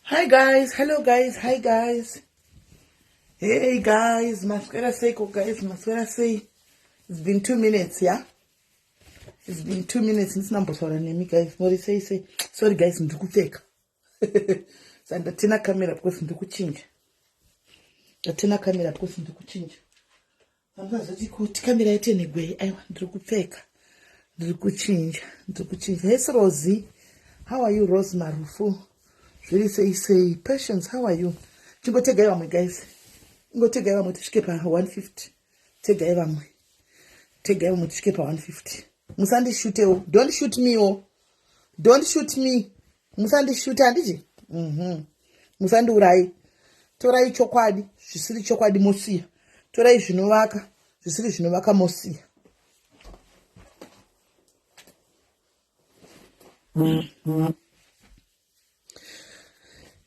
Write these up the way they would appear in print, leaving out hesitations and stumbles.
Hi guys, hello guys, hi guys. Hey guys, maswera seiko guys, maswera sei. It's been 2 minutes, yeah? It's been 2 minutes ndisina kumbotaura nemi guys. Muri sei sei? Sorry guys, ndiri kupfeka. Saka ndaturna camera because ndiri kuchinja. Ndaturna camera because ndiri kuchinja. Hamuzazoti kuti camera itenegwei. Aiwa, ndiri kupfeka. Ndiri kuchinja, ndiri kuchinja. Hey Rosie, how are you, Rose Marufu? Zviri sei sei? Patience, how are you? Chingotegai vamwe guys. Ingotegai vamwe tisvike pa150. Tegai vamwe. Tegai vamwe tisvike pa150. Musandishutewo. Don't shoot me o. Don't shoot me. Musandishuta, handiti? Musandiurai. Torai chokwadi, zvisiri chokwadi mosiya. Torai zvinovaka, zvisiri zvinovaka mosiya.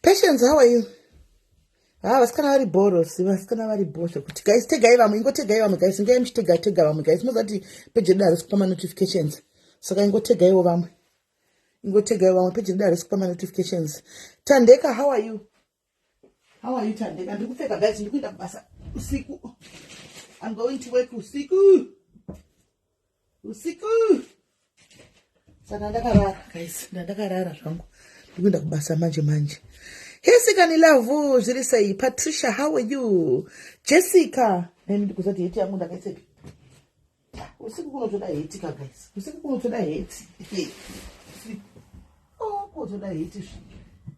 Patience, how are you? Ha, vasikana vari bhorosi, vasikana vari bho zvekuti. Guys, tegai vamwe, ingotegai vamwe guys, ingai muchitega tega vamwe guys. Mozati page redu harisi kupa manotifications. Saka ingotegaiwo vamwe. Ingotegaiwo vamwe, page redu harisi kupa manotifications. Tandeka, how are you? How are you, Tandeka? Ndiri kupfeka guys, ndiri kuenda kubasa usiku. I'm going to work usiku. Usiku. Saka ndakarara guys, ndandakarara zvangu. Ndikuenda kubasa manje manje. Hesikani love, zviri sei? Patricia, how are you? Jessica, neni ndikuzati hat yangu ndakaisepi? Usiku kunotoda hat ka guys. Usiku kunotoda hat. Usiku. Oh, kunotoda hat zvi.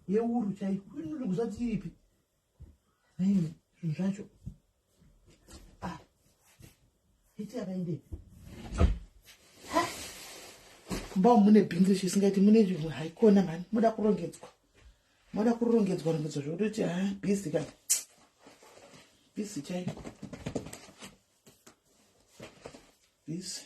Yeuru chaiko. Ndikuzati iripi? Nini, zvinhu zvacho. Ah. Hat yakaendepi? Kumba umu mune bhinzi zvisingaiti, mune zvinhu haikona mani, muda kurongedzwa, moda kurongedzwa rongedzwa zvekutoti ha, busy ka, busy chaiko, busy.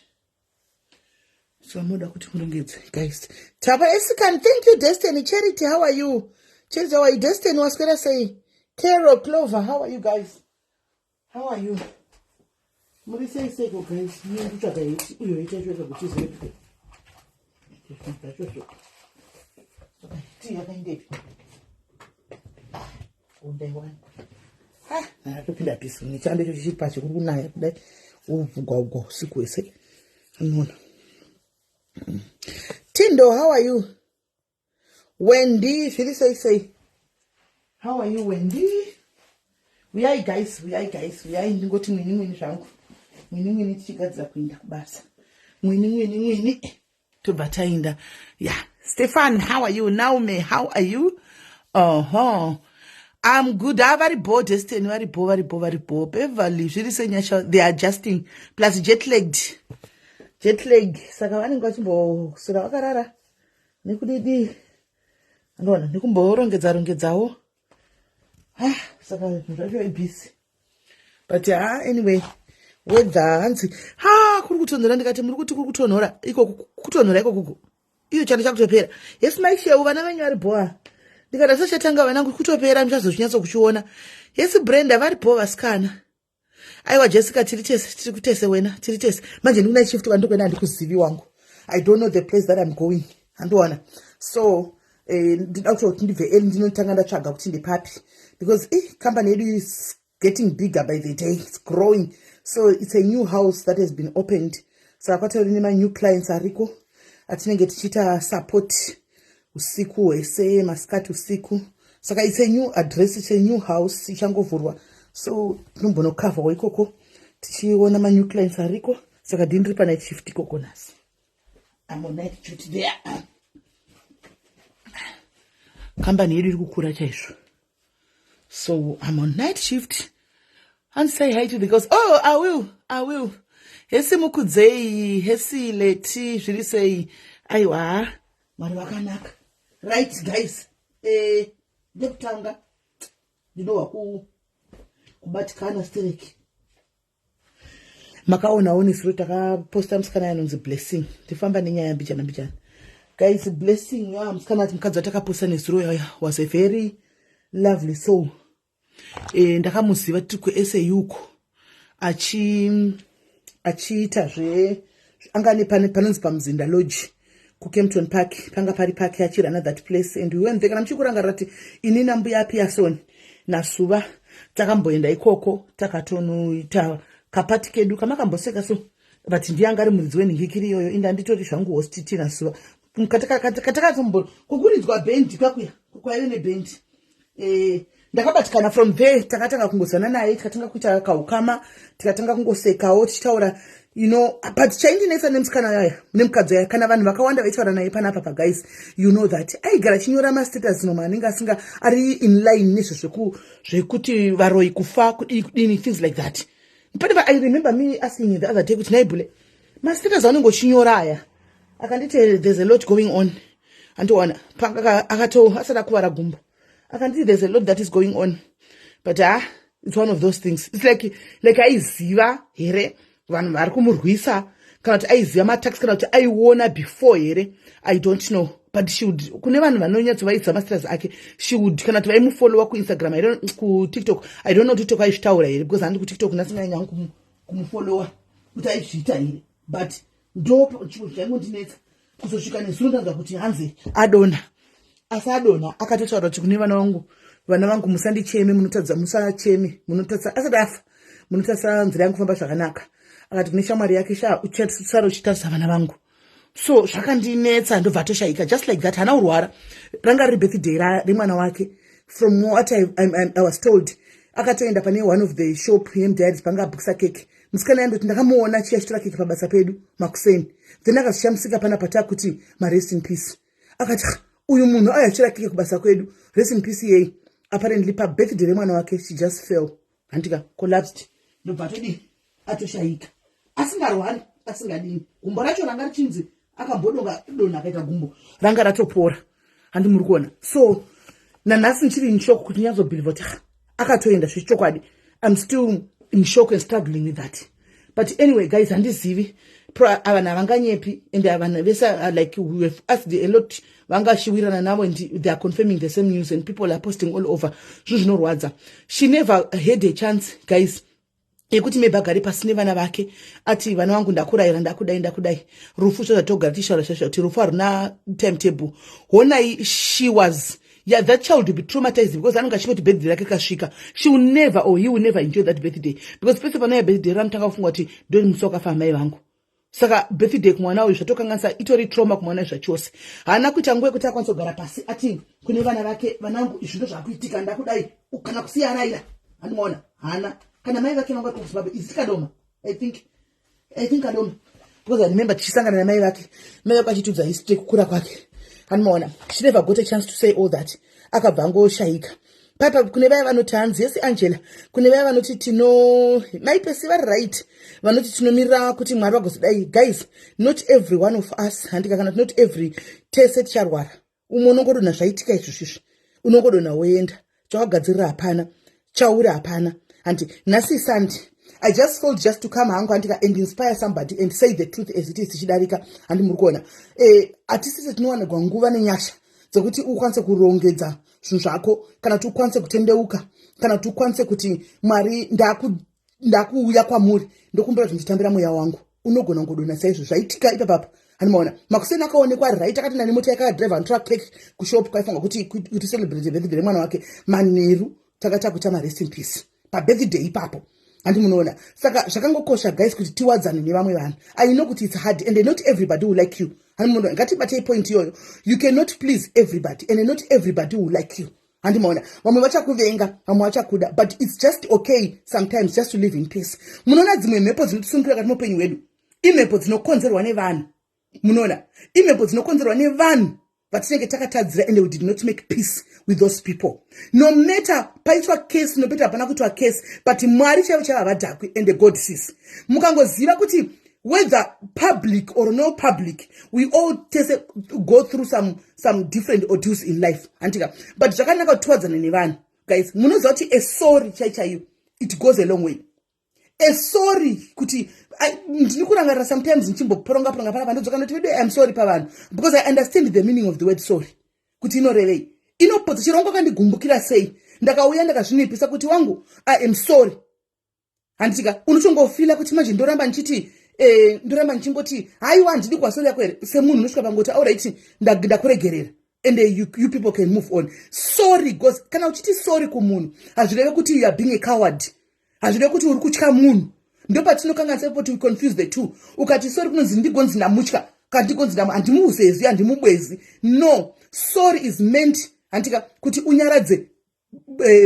So moda kuti murongedze guys. Tapa Esican, thank you. Destiny, Charity, how are you? Charity, how are you? Destiny, waswera sei? Carol, Clover, how are you guys? How are you? Muri sei seiko guys? Ndikutsvaga hat uyo, hat yacho yakagotizirepi zvachozvo? Hat yakaendepi? Undaiwana atopinda busy nechando icho chichiri pachi, kuri kunaya kudai, wobvugwa ugwa usiku hwese, anoona. Tindo, how are you? Wendy, zviri sei sei? How are you, Wendy? Uyai guys, uyai guys, uyai. Ndingoti mwini mwini zvangu, mwini mwini, tichigadzira kuenda kubasa, mwini mwini mwini, tobva taenda ya. Yeah. Stefan, how are you? Naume, how are you? I'm good. Ha, vari bo Destiny, vari bo, vari bo, vari bo. Beverly, zviri senyasha? They are adjusting, plus jet lagged, jet lag, saka vanenge vachimboswera vakarara nekudidi, andoona nekumborongedza rongedzawo. Ah, saka zvinhu zvacho ibusy, but ha, anyway, weather hanzi ha, kuri kutonhora. Ndikati muri kuti kuri kutonhora iko, kutonhora ikokuko, iyo chando chakutopera. Yes, maisheu, vana venyu vari bhoa? Ndikati asachatanga vanangu kutopera, muchazozvinyatsokuchiona. Yes, Brenda, vari bho vasikana. Aiwa Jessica, tiri tese, tiri kutese wena, tiri tese. Manje ndikuna shift, kwandikuenda handikuzivi wangu. I don't know the place that I'm going, handiona. So ndida kutoti ndibve early, ndinotanga ndatsvaga kuti ndepapi, because company yedu is getting bigger by the day, it's growing. So it's a new house that has been opened, saka kwatori nemanew clients ariko atinenge tichiita support usiku hwese, masikati, usiku. Saka it's a new address, it's a new house ichangovhurwa, so tinombonokavhawo ikoko tichiona manew clients ariko. Saka ndini ndiri panight shift ikoko nhasi. I'm on night duty there. Kambani yedu iri kukura chaizvo, so I'm on night shift. And say hi to the girls. Oh, I will, I will. Hesi Mukudzei, hesi Leti, zviri sei? Aiwa, Mwari vakanaka. Right guys, ndekutanga ndinohwa kubatikana stereki. Makaonawo nesuro takaposta musikana yanonzi Blessing. Ndifamba nenyaya mbijana mbijana guys. Blessing ya musikana ati mukadzi watakaposta nezuro yaya was a very lovely soul. Ndakamuziva tiri kuSAU uko, achiita zve anga ane panonzi paMuzinda Lodge. kuKempton Park. Panga pari park achirana that place, and we went there. Kana muchikurangarira kuti ini nambuya Pearson nasuva takamboenda ikoko, takatonoita kaparty kedu kamakamboseka. So, but ndiyanga ari muridzi wenhingikiri iyoyo. Inde handitori zvangu host tina suva katakatombo kukuridzwa bhendi kwakuya kwaive nebhendi. Ndakabatikana. From there takatanga kungozana naye, tikatanga kuita kaukama, tikatanga kungosekawo tichitaura. But chaindinetsa nemusikana yaya, nemukadzi yaya, kana vanhu vakawanda vaitaura naye panapa paguys, you know that aigara achinyora mastatus nomwe anenge asinga ari in line nezvezvekuti varoi, kufa, kudii kudini, things like that. Panapa I remember me asking the other day kuti, "Naibule, mastatus aunenge uchinyora aya?" Akanditi there's a lot going on. Andiona panga akato asati akuvara gumbo, akanditi there's a lot that is going on. But ah, it's one of those things. It's like aiziva here vanhu vari kumurwisa, kana kuti aiziva matax, kana kuti aiona before here, I don't know. But she would, kune vanhu vanonyatsovaiziva mastatus ake, she would, kana kuti vaimufollowa kuInstagram, kuTikTok. I don't know TikTok aizvitaura here, because handi kuTikTok ndasinganyanya kumufollowa kuti aizviita here. But ndo chinhu chaingondinetsa kuzosvika nezuro ndanzwa kuti hanzi adonha. Asi adonha akatotaura kuti kune vana vangu, "Vana vangu, musandicheme, munotadza, musacheme, munotadza," asati afa, "munotadza nzira yangu kufamba zvakanaka." Akati kune shamwari yake, "Sha, uchasara uchitarisa vana vangu." So zvakandinetsa. Ndobva atoshayika just like that. Hana urwara, ranga riri birthday remwana wake. From what I was told, akatoenda pane one of the shop yemudiaries, panga abhukisa keke. Musikana yandoti ndakamuona chiya chitora keke pabasa pedu makuseni. Then akazoshamusika panapa takuti marest in peace. Akati, "Uyu munhu auya achitora keke kubasa kwedu, rest in peace yei?" Apparently pabirthday remwana wake she just fell, handika, collapsed, ndobva atodii, atoshayika, asingarwari, asingadini. Gumbo racho ranga richinzi akambodonga donha akaita gumbo ranga ratopora, handi muri kuona? So nanhasi ndichiri in shock kuti nyatsobhilivha kuti akatoenda zvechokwadi. I'm still in shock and struggling with that. But anyway guys, handizivi, vanhu havanganyepi, and vanhu vese, like we have asked a lot, vangashiwirana navo, and they are confirming the same news, and people are posting all over. Zvinhu zvinorwadza. She never had a chance, guys, yekuti maybe agare pasi nevana vake ati, "Vana vangu, ndakurayira, ndakudai, ndakudai." Rufu zvezvatogara tichitaura zvazvo kuti rufu haruna timetable. Honai, she was, yeah, that child will be traumatized because anonge achingoti birthday rake kasvika. She will never, or he will never enjoy that birthday, because pese panouya birthday ranotanga kufunga kuti ndo musi wakafa amai vangu. Saka birthday kumwana uyu zvatokanganisa, itori trauma kumwana uyu zvachose. Haana kuita nguva yekuti akwanisa kugara pasi ati kune vana vake, "Vanangu, izvi ndo zvakuitika, ndakudai," kana kusiya arayira. Handimaona haana kana mai vake vanga kuZimbabwe. Isi Kadoma, I think Kadoma, because I remember tichisangana namai vake, mai vake achitiudza history kukura kwake. Handimaona, she never got a chance to say all that. Akabva angoshayika paipa. Kune vaya vanoti hanzi yesi Angela, kune vaya vanoti tino maipesi vari right, vanoti tinomirira kuti Mwari vagozodai. Guys, not every one of us, handika, kana not every, tese ticharwara. Umwe unongodonha, zvaitika izvozvizvi, unongodonha woenda, chawagadzirira hapana, chauri hapana. Handi nhasi Sunday, I just felt just to come hangu, handika, and inspire somebody and say the truth as it is. Tichidarika, handi muri kuona, hatisisi tinowanirwa nguva nenyasha dzekuti ukwanise kurongedza zvinhu zvako, kana kuti ukwanise kutendeuka, kana kuti ukwanise kuti, "Mwari, ndakuuya kwamuri, ndokumbira kuti nditambira mweya wangu." Unogona kungodonha saizvo zvaitika ipapapa. Handimaona makuseni akaonekwa ari right, akati nani mota yakadrive anotora cake kushop kwaifunga kuti celebrate birthday remwana wake. Manheru takati kuita marest in peace pabirthday ipapo, handi munoona? Saka zvakangokosha, guys, kuti tiwadzane nevamwe vanhu. I know kuti it's hard and not everybody will like you. Handi munoona? Ngatibatei point iyoyo. You cannot please everybody and not everybody will like you. Handimaona, vamwe vachakuvenga, vamwe vachakuda, but it's just okay sometimes just to live in peace. Munoona, dzimwe mhepo dzinotisungura kati muupenyu hwedu imhepo dzinokonzerwa nevanhu. Munoona, imhepo dzinokonzerwa nevanhu vatinenge takatadzira, and we did not make peace with those people. No matter paitwa case, no matter hapana kuitwa case, but Mwari chaivo chaivo havadhakwi, and God sees. Mukangoziva kuti whether public or no public, we all tese go through some different ordeals in life, handika? But zvakanaka kuti tiwadzane nevanhu. Guys, munoziva kuti a sorry chai chaiyo, it goes a long way. A sorry, kuti ndiri kurangarira sometimes ndichimboporonga poronga panapa, ndodzoka ndoti, "Vedu, I am sorry," pavanhu, because I understand the meaning of the word sorry kuti inorevei, inopodza chirongo. Kandigumbukira sei, ndakauya ndakazvinipisa kuti, "Wangu, I am sorry," handitika? Unochongofila kuti manje ndoramba ndichiti Ndoramba ndichingoti haiwa, handidi kwasori yako here? Semunhu unosvika pangoti, "Alright, ndakuregerera," and you people can move on. Sorry goes, kana uchiti sorry kumunhu, hazvireve kuti you are being a coward, hazvireve kuti uri kutya munhu. Ndopatinokanganisa kuti we confuse the two. Ukati sorry, kunonzi ndigonzi ndamutya, kana ndigonzi handimuzezi, handimubwezi. No, sorry is meant, handika, kuti unyaradze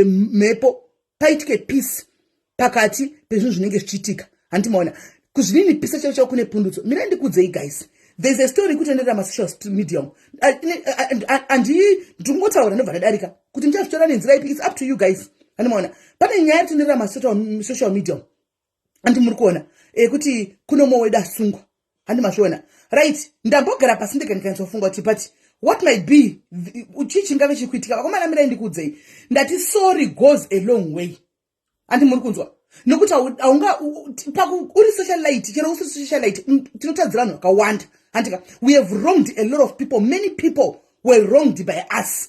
mhepo, paitike peace pakati pezvinhu zvinenge zvichiitika. Handimaona kuzvininipisa chaivo chaivo kune pundutso. Mirai ndikudzei, guys. There's a story kutenderera masocial media. Handi ndingotaura, ndobva ndadarika. Kuti ndichazvitora nenzira ipi, it's up to you guys. Handimaona pane nyaya yekutenderera masocial media, handi muri kuona ekuti kuno mumwe wedu asungwa? Handi mazviona? Right, ndambogara pasi ndega, ndikanyatsofunga kuti, but what might be, chii chingave chiri kuitika? Vakomana, mirai ndikuudzei. Ndati sorry goes a long way. Handi muri kunzwa? Nokuti haunga uri socialite, chero usiri socialite, tinotadzira vanhu vakawanda, handika? We have wronged a lot of people. Many people were wronged by us,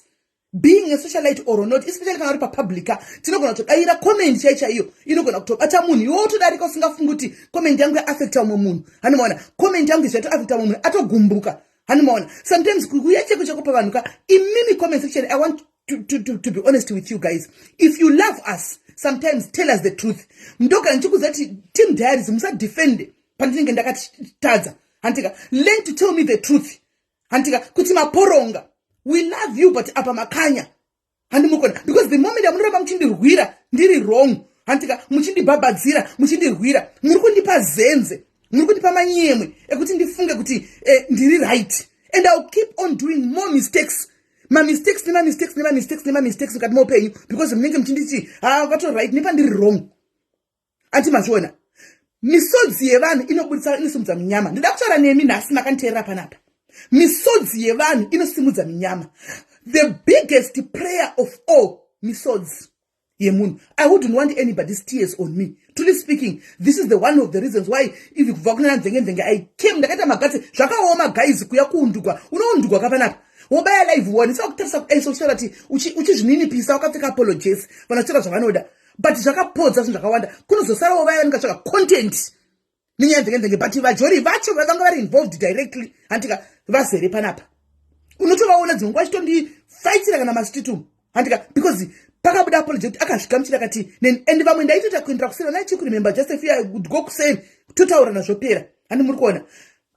being a socialite or not, especially kana uri papublic. Tinogona kutodayira comment chai chaiyo inogona kutobata munhu, iwe wotodarika usingafungi kuti comment yangu yaafecta umwe munhu. Handimaona comment yangu zvatoafecta umwe munhu, atogumbuka. Handimaona sometimes kuuya cheko cheko pavanhu ka. Imimi comment section, I want to be honest with you guys. If you love us, sometimes tell us the truth. Ndoga ndichikuudza kuti team diaries, musadefende pandinenge ndakatadza, handika? Learn to tell me the truth, handika, kuti maporonga, we love you, but apa makanya. Handimukona, because the moment yamunoramba muchindirwira ndiri wrong, handika, muchindibhabhadzira, muchindirwira, muri kundipa zenze, muri kundipa manyemwe ekuti ndifunge kuti ndiri right, and I will keep on doing more mistakes, mamistakes nemamistakes nemamistakes nemamistakes mukati meupenyu, because munenge muchinditi, "Ha, wakato right nepandiri wrong." Ati mazviona, misodzi yevanhu inobudisa, inosimudza minyama. Ndida kutaura nemi nhasi makanditeerera panapa. Misodzi yevanhu inosimudza minyama. The biggest prayer of all, misodzi yemunhu. I wouldn't want anybody's tears on me, truly speaking. This is the one of the reasons why even kubva kuna nzenge nzenge I came, ndakaita magatsi. Zvakaoma, guys, kuya kuundugwa. Unoundugwa kapanapa, wobaya live one, isakutarisa kudai, uchitaura kuti uchizvininipisa, wakapfeka apologies, vanhu vachitaura zvavanoda, but zvakapodza zvinhu zvakawanda. Kunozosarawo vaya vanenge vatsvaka content nenyaya nzenge nzenge, but vajori vacho vavanga vari involved directly, handika, vazere panapa. Unotovaona dzimwe nguva chitondifaitira kana mastreet umu, handika, because pakabuda apology kuti akazvigamuchira, akati, and vamwe ndaitoita kuendera kuseri nai chikuremember, just if you would go kuseri, totaura nazvopera. Handi muri kuona?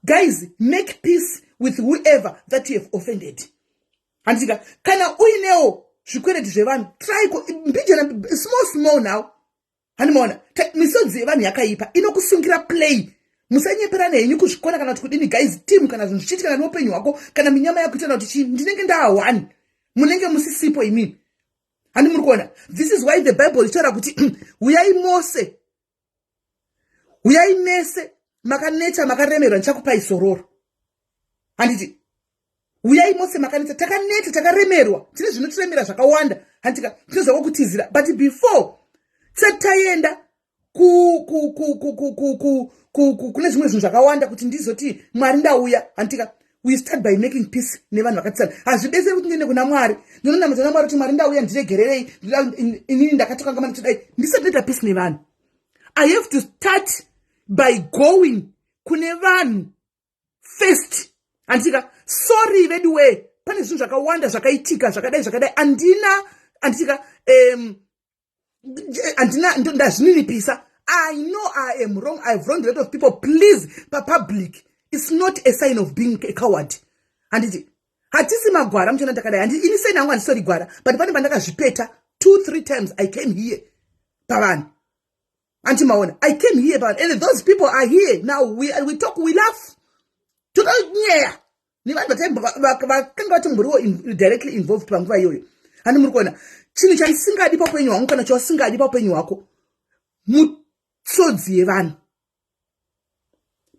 Guys, make peace with whoever that you have offended, handika? Kana uinewo zvikwereti zvevanhu, try mbijana, small small now. Handimaona misodzi yevanhu yakaipa, inokusungira play. Musanyeperana henyu kuzvikora kana kuti kudini, guys, team. Kana zvinhu zvichiitika kana neupenyu hwako, kana minyama yako itana kuti chii, ndinenge ndaa1, munenge musisipo imini. Handi muri kuona? This is why the Bible ichitaura kuti, "Uyai mose, uyai mese makaneta, makaremerwa, ndichakupai zororo." Handiti uyai mose makaneta, takaneta, takaremerwa, tine zvinotiremera zvakawanda, handika, tinozvako kutizira. But before tisati taenda kune zvimwe zvinhu zvakawanda, kuti ndizoti, "Mwari, ndauya," handika, we start by making peace nevanhu vakatisana. Hazvibetseri kuti ndiende kuna Mwari, ndinonamata namwari kuti, "Mwari, ndauya, ndiregererei, inini ndakatokangamana," tidai ndisati ndaita peace nevanhu. I have to start by going kune vanhu first, handika? Sorry vedu wee, pane zvinhu zvakawanda zvakaitika, zvakadai zvakadai, handina, handitika, handina, ndazvininipisa. I know I am wrong. I've wronged a lot of people. Please, papublic, it's not a sign of being a coward. Handiti hatisi magwara muchiona ndakadai. Handi ini seni hangu handisori gwara, but pane pandakazvipeta two three times. I came here pavanhu, anti maona, I came here pavanhu, and those people are here now. We talk, we laugh, totonyeya nevanhu vakanga vatomboriwo directly involved panguva iyoyo. Handi muri kuona chinhu chandisingadi paupenyu hwangu, kana chawasingadi paupenyu hwako? Misodzi yevanhu,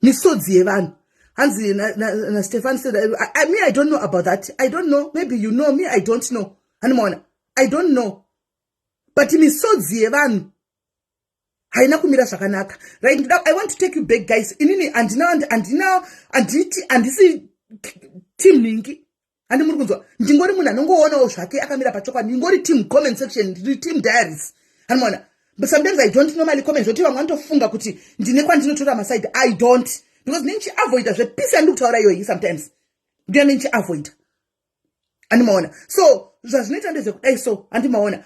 misodzi yevanhu. Hanzi naStefan said, me, I don't know about that. I don't know, maybe you know. Me, I don't know. Handimaona, I don't know, but misodzi yevanhu haina kumira zvakanaka. Right, I want to take you back, guys. Inini handina, handina, handiti, handisi team ningi. Handi muri kunzwa? Ndingori munhu anongoonawo zvake akamira pachokwadi. Ndingori team comment section, ndiri team diaries. Handimaona But sometimes I don't normally comment, zvoti vamwe vanotofunga kuti ndine kwandinotora maside. I don't, because ndinichiavoida zvepisi yandiri kutaura iyoyi. Sometimes ndiyo ndinichiavoida, andimaona. So zvazvinoita ndezvekudai. So andimaona,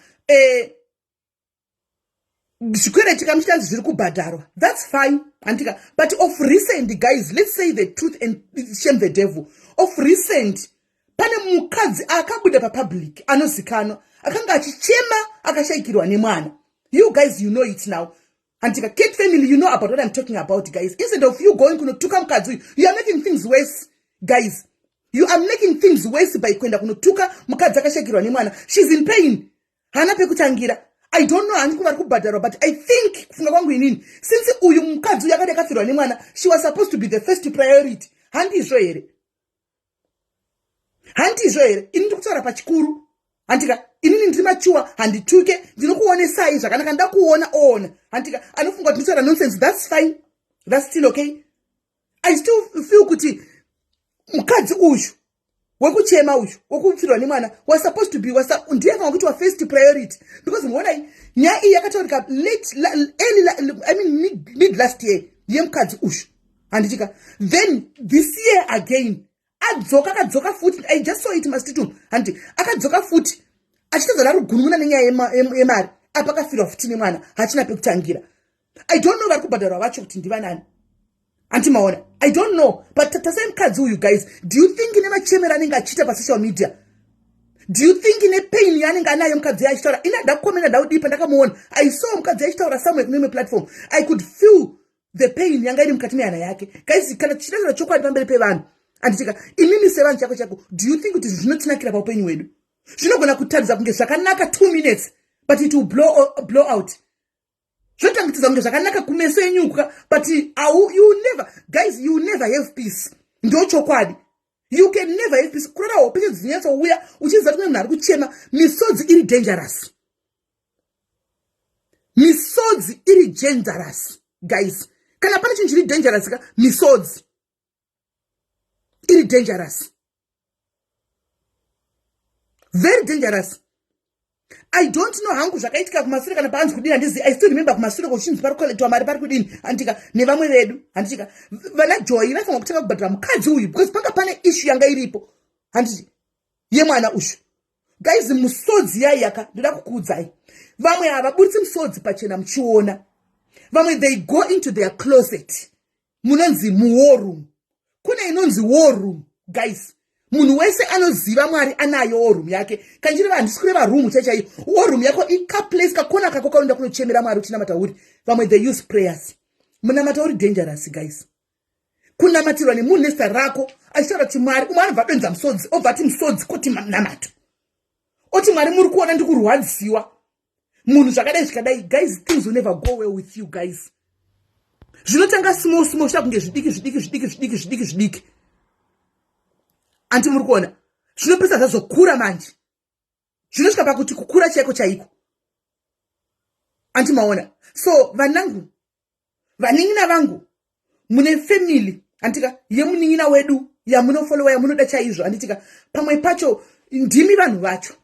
zvikwereti kamuchitanzi zviri kubhadharwa, that's fine, andika. But of recent, guys, let's say the truth and shame the devil. Of recent pane mukadzi akabuda papublic anozikanwa akanga achichema akashayikirwa nemwana. You guys, you know it now, andika. Cat family, you know about what I'm talking about, guys. Instead of you going kunotuka mukadzi uyu, you are making things worse, guys. You are making things worse by kuenda kunotuka mukadzi akashayikirwa nemwana. She's in pain, haana pekutangira. I don't know hanzi kuvari kubhadharwa, but I think, kufunga kwangu inini, since uyu mukadzi uyu akati akafirwa nemwana, she was supposed to be the first priority. Handizvo here? Handizvo here? Ini ndiri kutaura pachikuru, handika. Inini ndiri machuwa, handituke. Ndinokuonesai zvakanaka. Nda kuona oona, handika. Anofunga kuti nditaura nonsense, that's fine, that's still okay. I still feel kuti mukadzi uyu wekuchema uyu wekupfirwa nemwana was supposed to be, ndiye akanga kuti wafirst priority, because muonai, nyaya iyi yakataurika late, early, I mean mid last year yemukadzi uyu, handitika. Then this year again adzoka, akadzoka futi. I just saw it mastitum, handiti. Akadzoka futi achitadza narugunun'una nenyaya yemari. Apa akafirwa futi nemwana, hachina pekutangira. I don't know vari kubhadharwa vacho kuti ndivanani, andimaona. I don't know, but tasai mukadzi uyu, guys. Do you think nemachemero anenge achiita pasocial media, do you think nepain yaanenge anayo mukadzi uyu achitaura? Ini handa kukomenda, ndaudii. Pandakamuona, I saw mukadzi achitaura somewhere kune imwe platform, I could feel the pain yanga iri mukati mehana yake. Guys, kana tichitaura chokwadi pamberi pevanhu, anditika, imimi sevanhu chako chako, do you think kuti zvinotinakira paupenyu hwedu? Zvinogona kutaridza kunge zvakanaka 2 minutes, but it will blow out. Zvotangitidza kunge zvakanaka kumeso enyuka, but you never, guys, you never have peace. Ndo chokwadi, you can never have peace. Kurara hope dzinyatsouya uchiziva kuti kune munhu ari kuchema. Misodzi iri dangerous, misodzi iri dangerous, guys. Kana pane chinhu chiri dangerous ka, misodzi iri dangerous, very dangerous. I don't know hangu zvakaitika kumasure kana paanzi kudini, handizi. I still remember kumasure kuchinzi pari kukolektwa mari, pari kudini, handitika, nevamwe vedu, handitika. Vana Joy vaifanira kutanga kubhadhara mukadzi uyu because panga pane issue yanga iripo, handiti, yemwana uyu. Guys, musodzi yaiyaka, ndoda kukuudzai, vamwe havaburitsi musodzi pachena muchiona. Vamwe, they go into their closet, munonzi muwar room. Kune inonzi war room, guys. Munhu wese anoziva Mwari anayo war room yake. Kanchireva, handisi kureva room chaichaiyo. War room yako ikaplace kakona kako kaunoenda kunochemera Mwari uchinamata uri. Vamwe, they use prayers. Munamata uri dangerous, guys. Kunamatirwa nemunhu nezita rako achitaura kuti Mwari, umwe anobva adonza musodzi, obva ati musodzi kuti namato, oti, "Mwari, muri kuona ndikurwadziwa." Munhu zvakadai zvikadai, guys, things will never go well with you, guys. Zvinotanga small small, zvita kunge zvidiki zvidiki zvidiki zvidiki zvidiki zvidiki, anti muri kuona, zvinopesa zvazokura manje, zvinosvika pakuti kukura chaiko chaiko, anti maona. So vanangu, vanin'ina vangu, mune family, anditika, yemunin'ina wedu yamunofolowa, yamunoda chaizvo, anditika. Pamwe pacho ndimi vanhu vacho,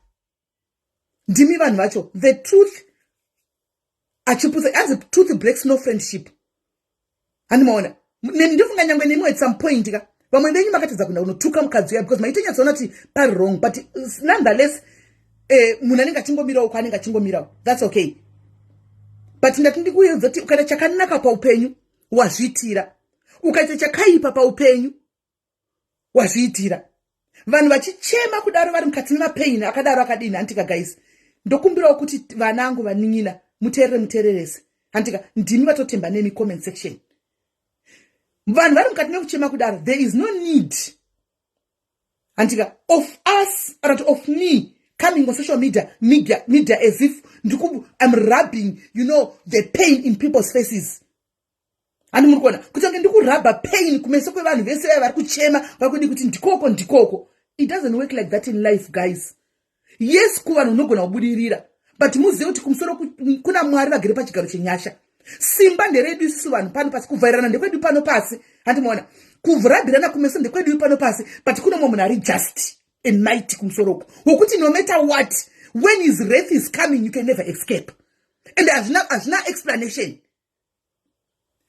ndimi vanhu vacho. The truth achiputsa, anzi truth breaks no friendship, handimaona. Ndofunga nyangwe nemiwo at some point ka, vamwe venyu makatadza kuenda kunotuka mukadzi uya because maitonyatsoona kuti pari wrong, but nonetheless, munhu anenge achingomirawo kwaanenge achingomirawo, that's okay. But ndati ndikuudza kuti ukaita chakanaka paupenyu wazviitira, ukaita chakaipa paupenyu wazviitira. Vanhu vachichema kudaro, vari mukati memapain akadaro akadini, handitika, guys, ndokumbirawo kuti vanangu vanin'ina muteerere, muteererese, handitika. Ndimi vatotemba nemi. Comment section, vanhu vari mukati mekuchema kudaro, there is no need, handitika, of us or of me coming on social media as if I'm rubbing the pain in people's faces. Handi muri kuona kuti ange ndikurabha pain kumeso kwevanhu vese vaya vari kuchema, vari kudi kuti ndikoko ndikoko. It doesn't work like that in life, guys. Yes, kuvanhu unogona kubudirira, but muzive kuti kumusoro kuna Mwari vagere pachigaro chenyasha. Simba nderedu isusu vanhu pano pasi, kuvharirana ndekwedu pano pasi, handimaona, kuvhurabhirana kumeso ndekwedu pano pasi, but kuno mumwe munhu ari just and mighty kumusoro uko, wokuti no matter what, when his wrath is coming, you can never escape. And hazvina explanation,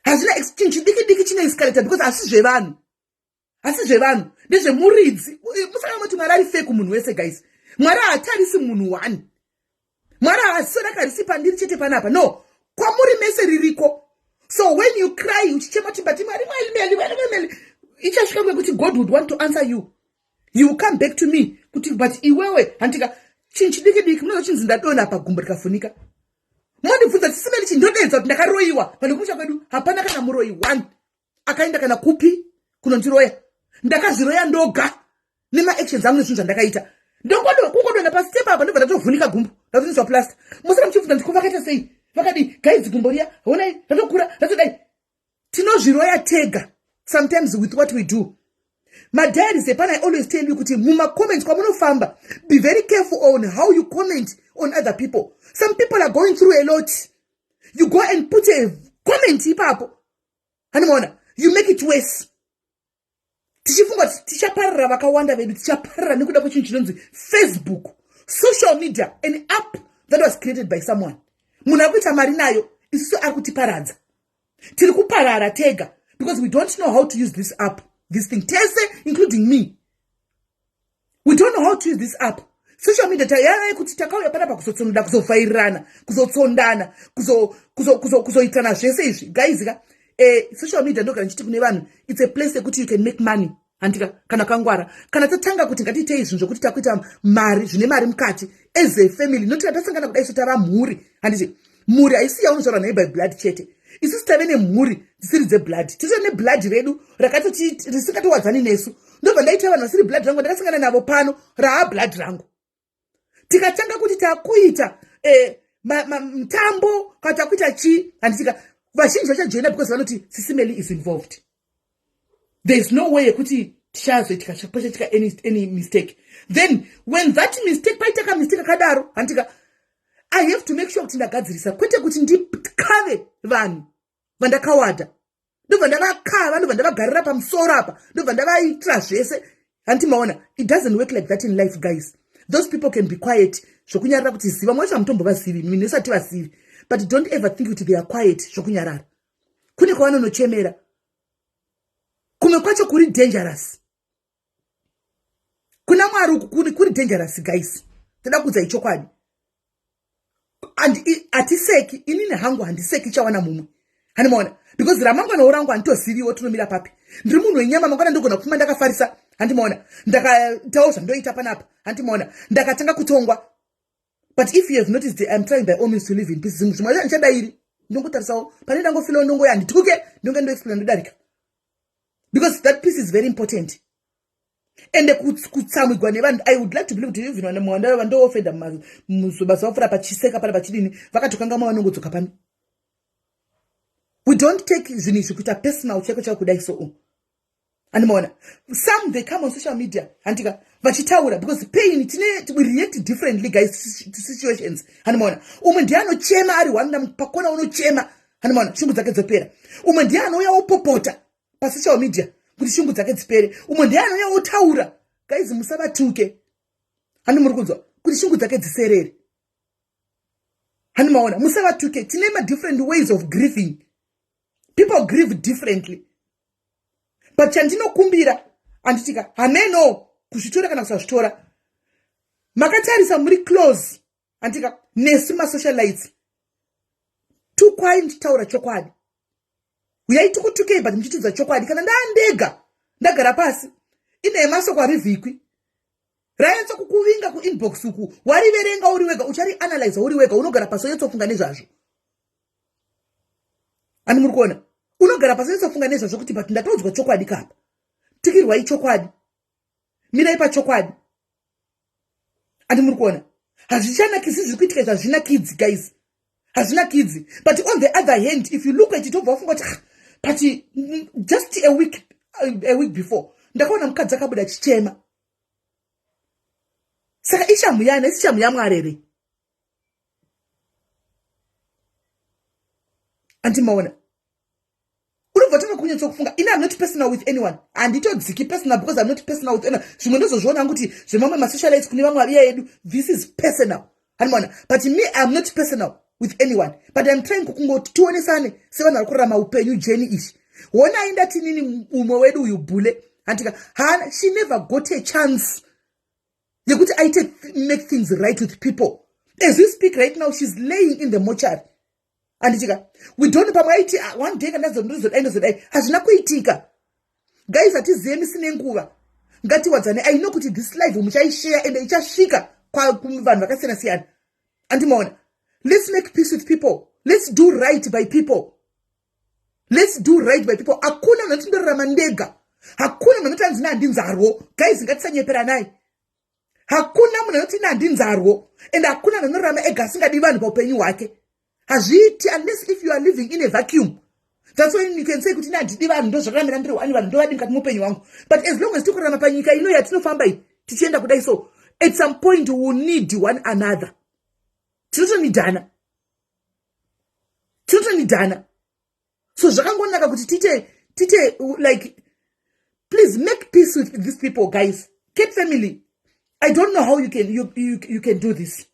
hazvina. Chinhu chidiki diki chine escalator because hasi zvevanhu, hasi zvevanhu, ndezvemuridzi. Musaka mati Mwari ari fair kumunhu wese, guys. Mwari haatarisi munhu one. Mwari haasi rakarisi pandiri chete panapa, no, kwamuri mese ririko. So when you cry uchichema kuti, "But Mwari, Mwari, Mwari, Mwari," ichasvika kwekuti God would want to answer you. You will come back to me kuti, "But iwewe," handika? Chinhu chidiki diki munoza chinzi ndadonha pagumbo rikafunika, mondibvunza tisimeli chi ndodedza kuti ndakaroyiwa. Vanhu kumusha kwedu hapana kana muroyi one akaenda kana kupi kunondiroya. Ndakazviroya ndoga nemaactions angu nezvinhu zvandakaita. Kungodonha pastep apa, ndobva ndatovhunika gumbo, ndatoniswa plaster. Musara muchibvunza ndiko vakaita sei, vakadii. Guys, gumbo riya honai ratokura, ratodai. Tinozviroya tega sometimes with what we do. Madiaries epana, I always tell you kuti mumacomments kwamunofamba, be very careful on how you comment on other people. Some people are going through a lot. You go and put a comment ipapo, handimaona, you make it worse. Tichifunga kuti tichaparara, vakawanda vedu tichaparara nekuda kwechinhu chinonzi Facebook, social media, an app that was created by someone. Munhu ari kuita mari nayo, isusu ari kutiparadza. Tiri kuparara tega because we don't know how to use this app, this thing. Tese, including me, we don't know how to use this app, social media. Tayavai kuti takauya panapa kuzotsonda, kuzovhairirana, kuzotsondana, kuzoitana zvese izvi, guys ka. Social media, ndogara ndichiti kune vanhu, it's a place yekuti you can make money, handika? Kana kangwara, kana tatanga kuti ngatiitei zvinhu zvokuti takuita mari, zvine mari mukati as a family, noti tasangana kudai so tava mhuri, handiti? Mhuri haisi yaunozvarwa nayo by blood chete. Isusu tave nemhuri dzisiri dzeblood, tiri neblood redu rakatoti risingatowadzani nesu. Ndobva ndaita vanhu vasiri blood rangu, ndakasangana navo pano, raa blood rangu. Tikatanga kuti takuita mutambo kana takuita chii, handitika? Vazhinji vachajoina because vanoti Sisimeli is involved. There is no way yekuti tichazoitika, pachatika any mistake. Then when that mistake, paita kamistake akadaro, handika, I have to make sure kuti ndagadzirisa, kwete kuti ndikave vanhu vandakawada, ndobva ndavakava, ndobva ndavagarira pamusoro apa, ndobva ndavaitira zvese, handiti maona? It doesn't work like that in life, guys. Those people can be quiet zvokunyarara kuti ziva mwacho hamutombovazivi, minhu isati vazivi, but don't ever think kuti they are quiet zvokunyarara. Kune kwavanonochemera, kumwe kwacho kuri dangerous. Kuna Mwari uku kuri dangerous, guys. Toda kuudzai chokwadi. Hatiseki, inini hangu handiseki chawana mumwe, handimaona? Because ramangwanawo rangu handitoziviwo tinomira papi. Ndiri munhu wenyama. Mangwana ndogona kupfuma ndakafarisa, handimaona? Ndakatawo zvandoita panapa, handimaona? Ndakatanga kutongwa. But if you have noticed, I'm trying by all means to live in peace. Zvimwe zvacho ndichadairi, ndongotarisawo pane ndangofeelawo, ndongoya, handituke, ndonge ndoexplain, ndodarika, because that peace is very important. Ende kutsamwigwa nevanhu, I would like to believe kuti even vandoofenda mumazuva vapfuura pachiseka pana pachidini, vakatokangama, vanongodzoka pano. We don't take zvinhu izvi kuita personal chaiko chaiko kudai. So handimaona, some, they come on social media, handika, vachitaura because pain tine, we react differently, guys, to situations, handimaona? Umwe ndiye anochema ari one pakona, unochema, handimaona, shungu dzake dzopera. Umwe ndiye anouya wopopota pasocial media kuti shungu dzake dzipere. Umwe ndiye anouya wotaura. Guys, musavatuke, handi muri kunzwa, kuti shungu dzake dziserere, handimaona? Musavatuke. Tine madifferent ways of grieving. People grieve differently. But chandinokumbira, handitika, hameno kuzvitora kana kusazvitora, makatarisa muri close, handika, nesu masocialites, tukwai ndichitaura chokwadi. Uyai tikutukei, but muchitidza chokwadi. Kana ndaandega ndagara pasi, ine masoko harivhikwi, ranyatsa kukuvinga kuinbox uku, wariverenga uri wega, ucharianalyza uri wega. Unogara pasi wonyatsofunga nezvazvo, ani muri kuona? Unogara pasi wonyatsofunga nezvazvo kuti, "But ndatoudzwa chokwadi kapa." Tikirwai chokwadi, mirai pachokwadi, andi muri kuona? Hazvichanakisi zviri kuitika izvi, hazvinakidzi, guys, hazvinakidzi. But on the other hand, if you look at it, obva wafunga kuti, "Ah, but just a week before ndakaona mukadzi akabuda achichema." Saka ishamhu yana, isi shamhu yaMwari here? Andimaona, unobva tanga kunyatsokufunga. Ini I'm not personal with anyone, handitodziki personal because I'm not personal with anyone. Zvimwe ndozozviona kuti zvemamwe masocialites, kune vamwe aviya yedu, this is personal, handimaona? But me, I'm not personal with with anyone, but I'm trying kungoti tionesane sevanhu vari kurarama upenyu jeni ichi. Honai, ndatinini umwe wedu uyu bhule handika hana, she never got a chance yekuti aite make things right with people. As we speak right now, she's laying in the mortuary, handitika? We don't, pamwe aiti, "Ah, one day kandazondozodai ndozodai." Hazvina kuitika, guys. Hatizive misi nenguva. Ngatiwadzane. I know kuti this live muchaishare ende ichasvika kuvanhu vakasiyana siyana, andimaona? Let's make peace with people. Let's do right by people. Let's do right by people. Hakuna munhu anoti ndorarama ndega. Hakuna munhu anoti anzi handinzarwo. Guys, ngatisanyeperanai. Hakuna munhu anoti ine handinzarwo, and hakuna munhu anorarama ega asingadi vanhu paupenyu hwake. Hazviiti, unless if you are living in a vacuum. That's when you can say kuti ine handidi vanhu, ndozvakaramira ndiri wani, vanhu ndovadi mukati muupenyu hwangu. But as long as tiri kurarama panyika ino yatinofamba iyi, tichienda kudai, so at some point we will need one another. Tinotonidhana, tinotonidhana. So zvakangonaka kuti tite like, please make peace with these people, guys. Cat family, I don't know how you can do this.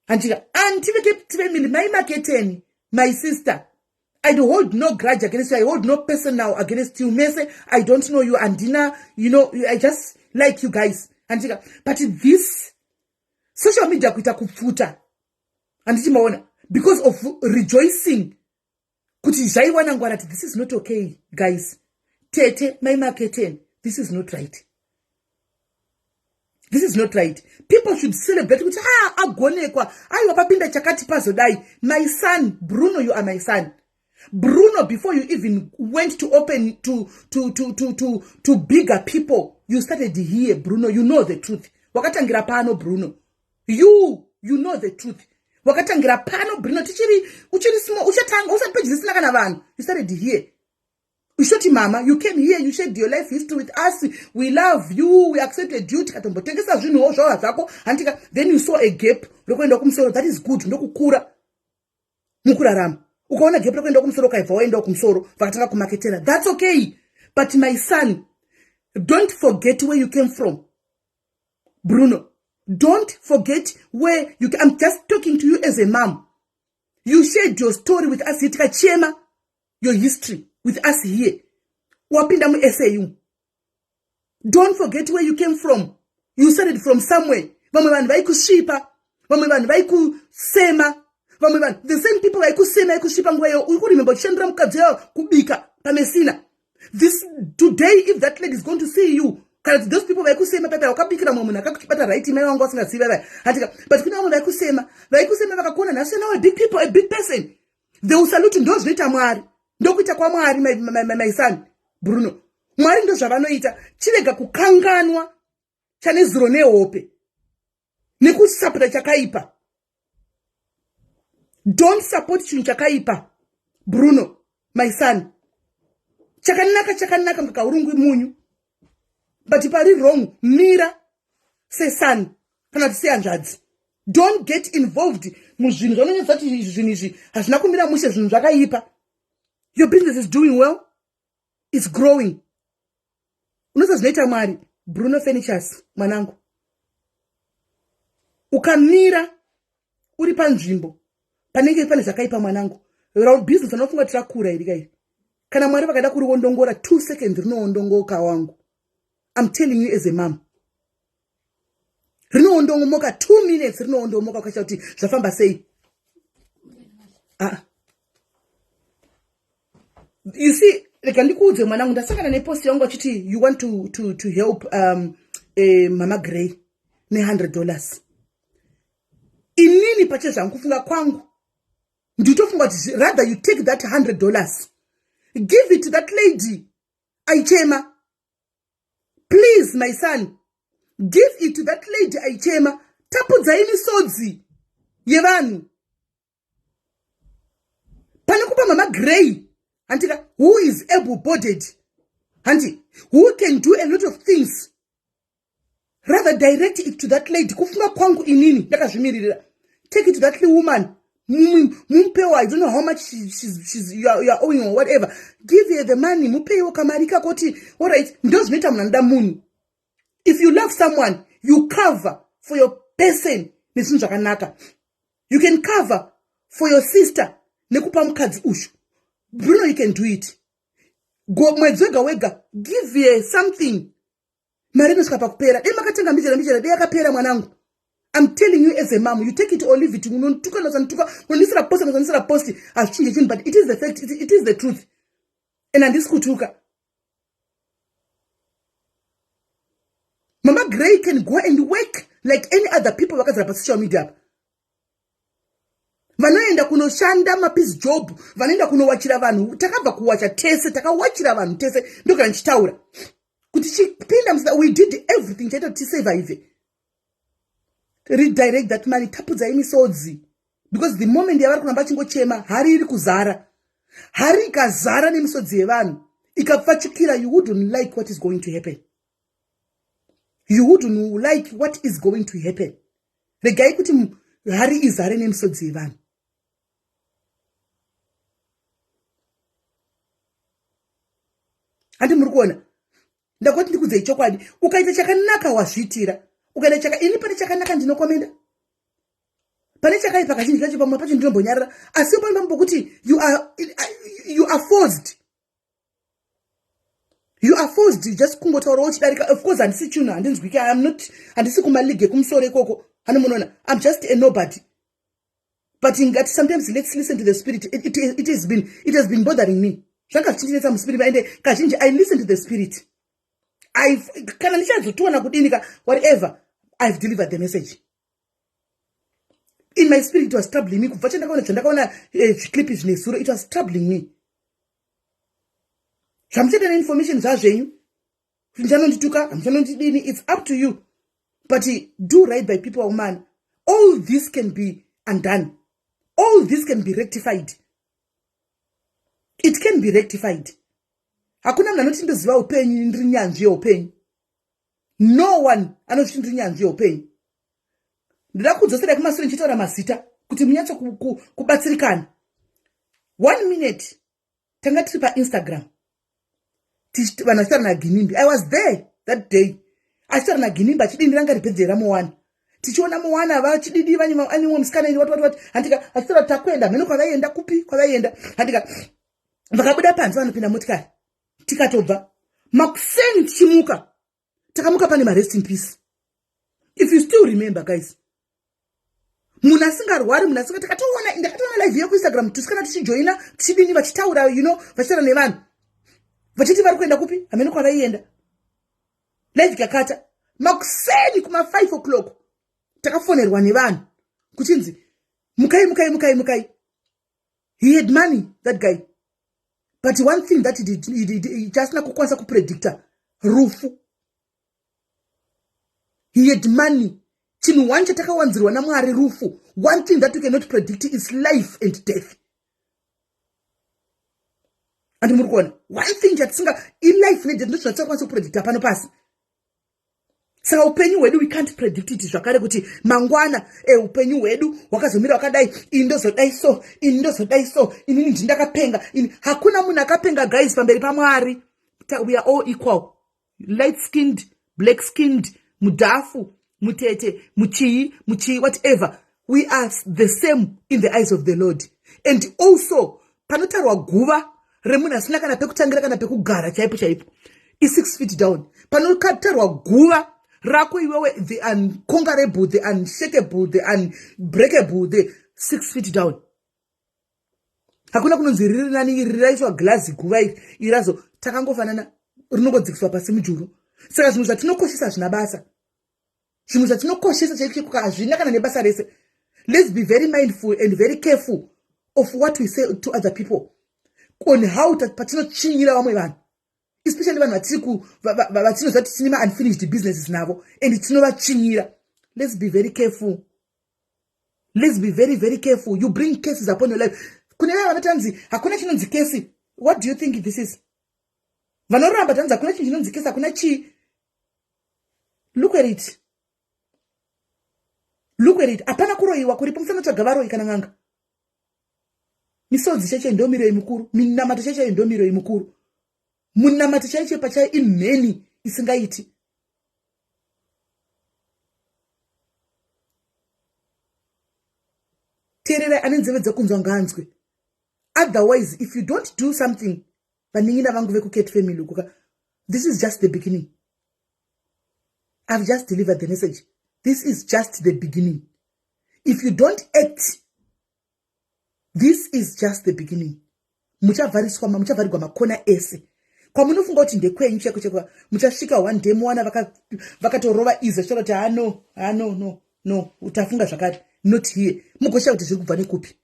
Andika anti veCat family, mai Maketeni, my sister, I hold no grudge against you. I hold no personal against you mese. I don't know you, andina, I just like you guys, andika? But this social media kuita kupfuta, handichimaona, because of rejoicing kuti zvaiwana ngwana ti this is not okay, guys. Tete mai Maketeni, this is not right. This is not right. People should celebrate kuti ha, agonekwa, aiwa, papinda chakati, pazodai. My son Bruno, you are my son Bruno. Before you even went to open to bigger people, you started here, Bruno. You know the truth. Wakatangira pano, Bruno. You know the truth. Wakatangira pano, Bruno. Tichiri uchiri small, uchatanga usati pejisina kana vanhu. You started here. Ushoti mama, you came here, you shared your life history with us. We love you, we accepted you. Tikatombotengesa zvinhuwo zvava zvako, handika? Then you saw a gap rekuenda kumusoro. That is good. Ndokukura mukurarama. Ukaona gap rekuenda kumusoro, ukaibva waendawo kumusoro, vakatanga kumaketera. That's okay. But my son, don't forget where you came from. Bruno, don't forget where you, I'm just talking to you as a mom. You shared your story with us here, tikachema your history with us here. Wapinda muSAU. Don't forget where you came from. You started from somewhere. Vamwe vanhu vaikusvipa, vamwe vanhu vaikusema, vamwe vanhu, the same people vaikusema, vaikusvipa nguva iyo, uri kuremember uchishandira mukadzi yavo kubika paMesina. This today, if that lady is going to see you, kana kuti those people vaikusema paipai, wakabikira mumwe munhu akakutibata right, mai vangu vasingazivi vaipai, hatika? But kune vamwe vaikusema, vaikusema, vakakuona nhasi now a big people, a big person, they will salute. Ndo zvinoita Mwari, ndokuita kwaMwari. My son Bruno, Mwari ndo zvavanoita. Chirega kukanganwa chane zuro nehope nekusapota chakaipa. Don't support chinhu chakaipa, Bruno, my son. Chakanaka chakanaka, ngakaurungwi munyu, but pari wrong, mira seson kana kuti sehanzvadzi. Don't get involved muzvinhu zvaunonyatsa kuti zvinhu izvi hazvina kumira mushe, zvinhu zvakaipa. Your business is doing well, it's growing. Unoza zvinoita Mwari. Bruno Furnitures, mwanangu, ukamira uri panzvimbo panenge pane zvakaipa, mwanangu, business anofunga kuti rakura iri kairi, kana Mwari vakada kuriondongora, 2 seconds rinoondongoka. Wangu, I'm telling you as a mom, rinoondomoka 2 minutes, rinoondomoka. Ukaita kuti zvafamba sei? Ah. You see, rega ndikuudze, mwanangu, ndasangana nepost yangu achiti you want to help Mama Grey ne$100. Inini pache zvangu, kufunga kwangu, nditofunga kuti rather you take that $100, give it to that lady aichema. Please, my son, give it to that lady aichema. Tapudzai misodzi yevanhu pane kupa Mama Grey, handika, who is able bodied, handi, who can do a lot of things. Rather direct it to that lady. Kufunga kwangu inini ndakazvimiririra, take it to that woman, mumupewo. I don't know how much you are owing or whatever. Give her the money, mupeiwo kamari kakoti allright. Ndo zvinoita munhu anoda munhu. If you love someone, you cover for your person nezvinhu zvakanaka. You can cover for your sister nekupa mukadzi ushu. Bruno, you can do it. Go mwedzi wega wega, give her something. Mari inosvika pakupera. Dai makatenga mbichana mbichana, dai yakapera mwanangu. I'm telling you as a mom, you take it or leave it. Unonituka nosanituka, unondisira post nosanisira post, hazvichinje chinhu, but it is the fact, it is the truth. And handisi kutuka. Mama Grey can go and work like any other people vakazara pasocial media apa. Vanoenda kunoshanda mapiece job, vanoenda kunowachira vanhu. Takabva kuwacha tese, takawachira vanhu tese. Ndogara ndichitaura kuti chipinda musida, we did everything chaita kuti tisurvive. Redirect that money, tapudzai misodzi, because the moment yavari kuramba vachingochema, hari iri kuzara. Hari ikazara nemisodzi yevanhu ikapfachukira, you wouldn't like what is going to happen. You wouldn't like what is going to happen. Regai kuti hari izare nemisodzi yevanhu. Handi muri kuona? Ndakoti ndikudzei chokwadi. Ukaita chakanaka wazviitira. Ukaita chaka ini pane chakanaka ndinokomenda. Pane chakaipa kazhinji kacho pamwe pacho ndinombonyarara. Asi pane pamwe pokuti you are forced. You are forced just kungotaurawo chidarika. Of course handisi chinhu, handinzwiki. I am not, handisi kumaleague ekumusoro ikoko. Hano munoona, I'm just a nobody. But ngati sometimes let's listen to the spirit. It has been bothering me. Zvanga zvichinetsa muspirit, ende kazhinji I listen to the spirit. I kana ndichazotiona kudini ka, whatever, I've delivered the message. In my spirit it was troubling me. Kubva chandakaona zvandakaona zviclip zvine zuro, it was troubling me. Zvamuchaita neinformation zvazvenyu, muchanondituka, hamuchanondidini, it's up to you. But do right by people, woman. All this can be undone. All this can be rectified. It can be rectified. Hakuna munhu anoti ndoziva upenyu, ndiri nyanzvi yeupenyu. No one anozviti ndiri nyanzvi yeupenyu. Ndoda kudzosera kumasure ndichitaura mazita kuti munyatso kubatsirikana. 1 minute, tanga tiri paInstagram, vanhu vachitaura naGinimbi. I was there that day achitaura naGinimbi achidini ranga ribhedheri raMowana. Tichiona Mowana vachididi vane musikana ini, wati wati wati, handika? Achitaura takuenda mheno kwavaienda, kupi kwavaienda, handika? Vakabuda panze, vanopinda motikari, tikatobva makuseni. Tichimuka, takamuka pane marest in peace. If you still remember, guys, munhu asingarwari, munhu asinga, takatoona, ndakatoona live yekuInstagram, tusikana tichijoina, tichidini, vachitaura, vachitaura nevanhu vachiti vari kuenda kupi, hamene kwavaienda. Live kakata makuseni kuma5 o'clock, takafonerwa nevanhu kuchinzi mukai, mukai, mukai, mukai. He had money, that guy, but one thing that he did chasina kukwanisa kupredicta, rufu. He had money. Chinhu one chatakawanzirwa naMwari, rufu. One thing that we cannot predict is life and death. Andi muri kuona? One thing chatisinga ilife nedeath, ndo zvatisakwanisa kupredicta pano pasi. Saka upenyu hwedu, we can't predict it zvakare kuti mangwana upenyu hwedu hwakazomira wakadai. Ini ndozodai so, ini ndozodai so, inini ndindakapenga ini. Hakuna munhu akapenga, guys, pamberi paMwari. We are all equal. Light skinned, black skinned, mudhafu, mutete, muchii, muchii, whatever, we are the same in the eyes of the Lord. And also panotarwa guva remunhu asina kana pekutangira kana pekugara chaipo chaipo, i6 feet down. Panotarwa guva rako iwewe, the unconquerable, the unshakable, the unbreakable, the 6 feet down, hakuna kunonzi riri nani, iri raiswa glazi guva iri, irazo. Takangofanana, rinongodzikiswa pasi mujuru. Saka zvinhu zvatinokoshesa hazvina basa. Zvinhu zvatinokoshesa chaiko hazvina kana nebasa rese. Let's be very mindful and very careful of what we say to other people, on how patinochinyira vamwe vanhu, especially vanhu vatinoziva kuti tine maunfinished businesses navo and tinovachinyira. Let's be very careful. Let's be very, very careful. You bring cases upon your life. Kune vaya vanotanzi hakuna chinonzi curse, what do you think this is? Vanoramba tanzi hakuna chinhu chinonzi curse, hakuna chii. Look at it, look at it. Hapana kuroyiwa kuripo. Musanotsvaga varoyi kana n'anga. Misodzi chaichai ndo miroi mukuru. Minamato chaichai ndo miroi mukuru. Munamato chaichai pachai imheni isingaiti. Teererai, ane nzeve dzekunzwa ngaanzwe. Otherwise, if you don't do something, vanin'ina vangu vekucat family ukuka, this is just the beginning. I've just delivered the message. This is just the beginning. If you don't act, this is just the beginning. Muchavhariswa, muchavharigwa makona ese kwamunofunga kuti ndekwenyu chaiko chaiko. Muchasvika one day muwana vakatorova izi vachitaura kuti hano hano, no no, tafunga zvakati, not here. Mugoshaya kuti zviri kubva nekupi,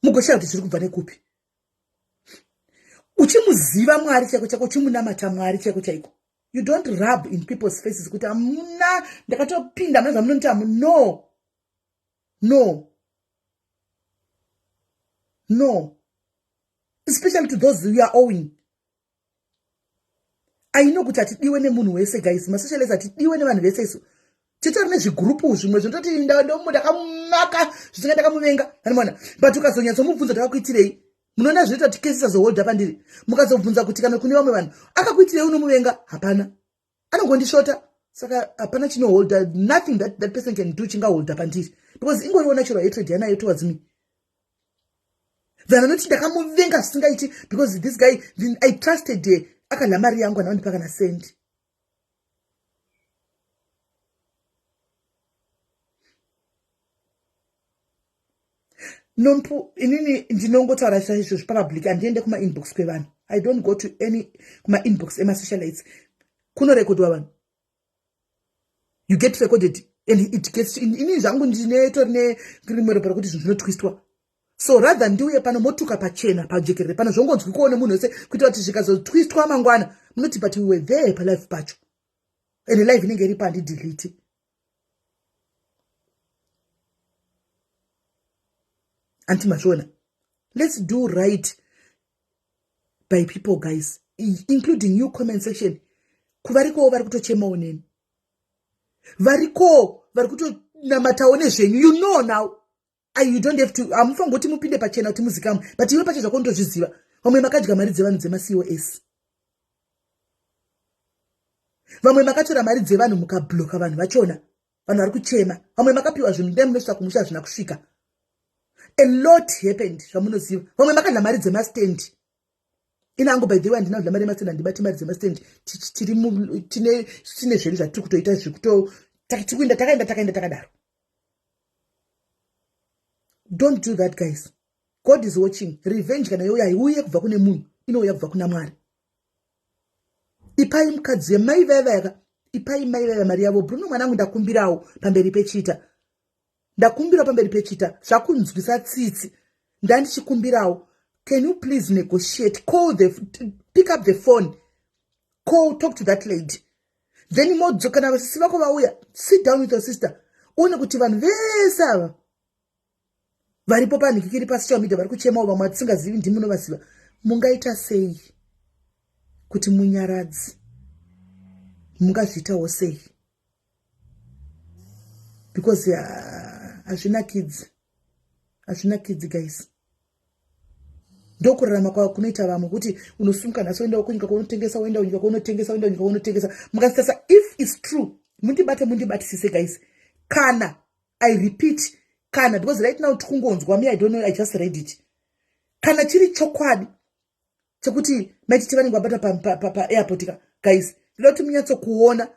mugoshaya kuti zviri kubva nekupi. Uchimuziva Mwari chaiko chaiko, uchimunamata Mwari chaiko chaiko, you don't rub in people's faces kuti hamuna, ndakatopinda muna zvamunoniti hamu. No, no, no, especially to those who are owing. I know kuti hatidiwe nemunhu wese, guys. Masocialites hatidiwe nevanhu vese. Isu titori nezvigurupu zvimwe zvinototi ndakamumaka zvisinga, ndakamuvenga, anomaona. But ukazonyatsomubvunza, takakuitirei? Munoona zvinoita kuti kesi isazoholda pandiri. Mukazobvunza kuti kana kune vamwe vanhu, akakuitirei unomuvenga? Hapana, anongondishota. Saka hapana chinoholda, nothing that that person can do chingaholda pandiri, because ingoriwo natural hatred yanayo towards me. Vanhu vanoti ndakamuvenga zvisingaiti because this guy I trusted, akadla mari yangu, anaondipa kana sendi. Nompu, inini ndinongotaura chaizvo papublic. Handiende kumainbox kwevanhu. I don't go to any kumainbox emasocialites. Kunorekodwa vanhu, you get recorded and it gets. Inini zvangu ndinetori nerimwe ropa rekuti zvinhu zvinotwistwa. So rather ndiuye pano, motuka pachena, pajekerere pano, zvongonzwikawo nemunhu wese, kuitira kuti zvikazotwistwa mangwana munoti, "But we were there palive pacho." And live inenge iripo, handidelete. Anti mazviona? Let's do right by people, guys, including you, comment section. Kuvarikowo vari kutochemawo neni, varikowo vari kutonamatawo nezvenyu. You know now, you don't have to, hamufangi kuti mupinde pachena kuti muzikamwe, but iwe pacho zvako ndozviziva. Vamwe makadya mari dzevanhu dzemacos, vamwe makatora mari dzevanhu mukabloka vanhu vachona, vanhu vari kuchema. Vamwe makapiwa zvinhu, ndai munosvika kumusha hazvina kusvika. A lot happened zvamunoziva. Vamwe makadya mari dzemastendi. Inangu, by the way, handina kudya mari yemastendi, handibati mari dzemastendi. Tine zvedu zvatiri kutoita, zvekuto tikuenda, takaenda, takaenda takadaro. Don't do that, guys. God is watching. Revenge kana youya, haiuye kubva kune munhu, inouya kubva kuna Mwari. Ipai mukadzi yemai vaivayaka, ipai mai vaiva mari yavo. Bruno mwanangu, ndakumbirawo pamberi pechita, ndakumbirawo pamberi pechita. Zvakunzwisa tsitsi, ndandichikumbirawo. Can you please negotiate? Call the, pick up the phone, call, talk to that lady. Then modzo, kana vasisi vako vauya, sit down with your sister, uone kuti vanhu vese ava varipo panhikikiri pasocial media vari kuchemawo, vamwe vatisingazivi, ndimunovaziva, mungaita sei kuti munyaradzi? Mungazviitawo sei? Because hazvinakidzi, hazvinakidzi, guys. Ndokurarama kunoita vamwe, kuti unosumuka nhasi, woenda kunyika kwaunotengesa, woenda kunyika kwaunotengesa, woenda kunyika kwaunotengesa. Mukasitasa, if it's true, mundibate, mundibatisise, guys. Kana, I repeat, kana, because right now tikungonzwa me, I don't know, I just read it. Kana chiri chokwadi chekuti maititi vanenge vabata paairport ka, guys, ndoda kuti munyatsokuona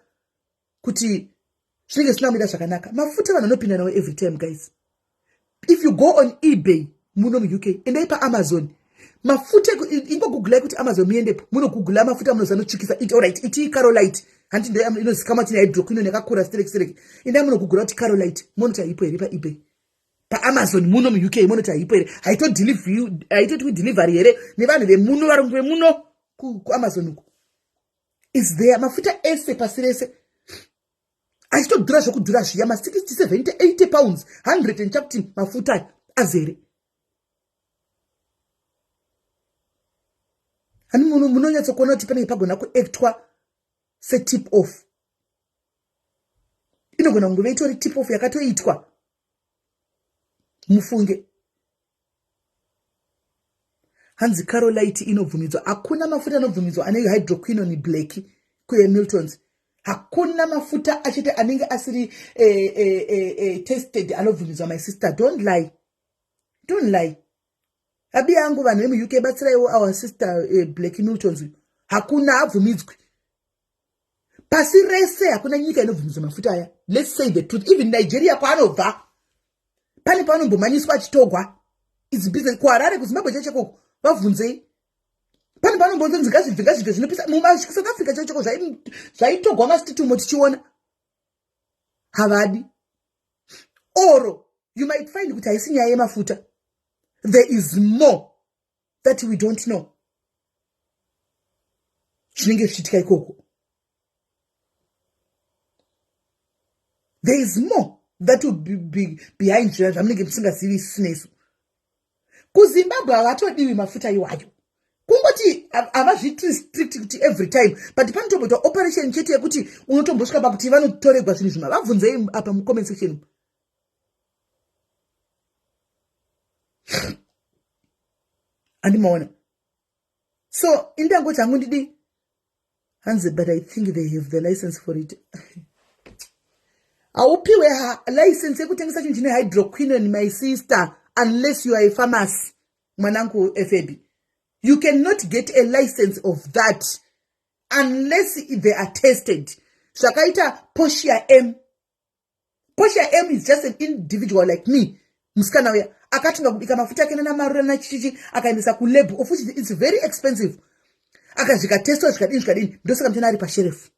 kuti zvinenge zvisina kumira zvakanaka. Mafuta vanhu vanopinda nawo every time, guys. If you go on eBay muno muUK, endai paAmazon, mafuta, ingogooglai kuti Amazon, muendepo munogoogle mafuta munoziva anotsvukisa. It alright, iti Carolite, handi ndo inozikamwa tine hydroquinone yakakura sterek sterek. Endai munogoogle kuti Carolite, monoti haipo here paeBay, paAmazon muno muUK? Monoti haipo here? Haitotwi delivery here nevanhu vemuno, varungu vemuno kuAmazon uku? Is there mafuta ese pasi rese achitodhura zvokudhura zviya, ma60, 70, £80, 100 and chakuti mafuta azere. Hani munonyatsokuona kuti panenge pagona kuactwa setip off. Inogona kunge itori tip off yakatoitwa, mufunge. Hanzi Carolite inobvumidzwa. Hakuna mafuta anobvumidzwa ane hydroquinone black kuemiltons. Hakuna mafuta achete anenge asiri tested anobvumidzwa. My sister, don't lie, don't lie. Abi yangu, vanhu vemuUK, batsiraiwo our sister Black Miltons. Hakuna, abvumidzwi pasi rese. Hakuna nyika inobvumidzwa mafuta aya. Let's say the truth. Even Nigeria kwaanobva, pane pavanombomanyiswa achitogwa. It's business. KuHarare, kuZimbabwe chechekoko, vabvunzei, pane panombonzonzi ngazvibve, ngazvibve, zvinopisa. MuSouth Africa checheko zvaitogwa masititumo tichiona. Havadi. Or you might find kuti haisi nyaya yemafuta. There is more that we don't know zvinenge zvichiitika ikoko. There is more that will be behind zvamunenge musingazivi isusu nesu. KuZimbabwe havatodiwi mafuta iwayo. Kungoti havazviiti strict kuti every time, but panotomboitwa operation chete yekuti unotombosvika pakuti vanotoregwa zvinhu zvima. Vabvunzei apa mucomment section. Andimaona. So indangoti hangu ndidi hanzi, but I think they have the license for it. Haupiwe license yekutengesa chinhu chine hydroquinone, my sister, unless you are a pharmacy. Mwanangu Efebi, you cannot get a license of that unless they are tested. Zvakaita Portia M. Portia M is just an individual like me. Musikana uya akatunga kubika mafuta ake nanamarura nachichichi, akaendesa kulab, of which it's very expensive, akazvikatestwa, zvikadini zvikadini. Ndosaka mutena ari pasherefu.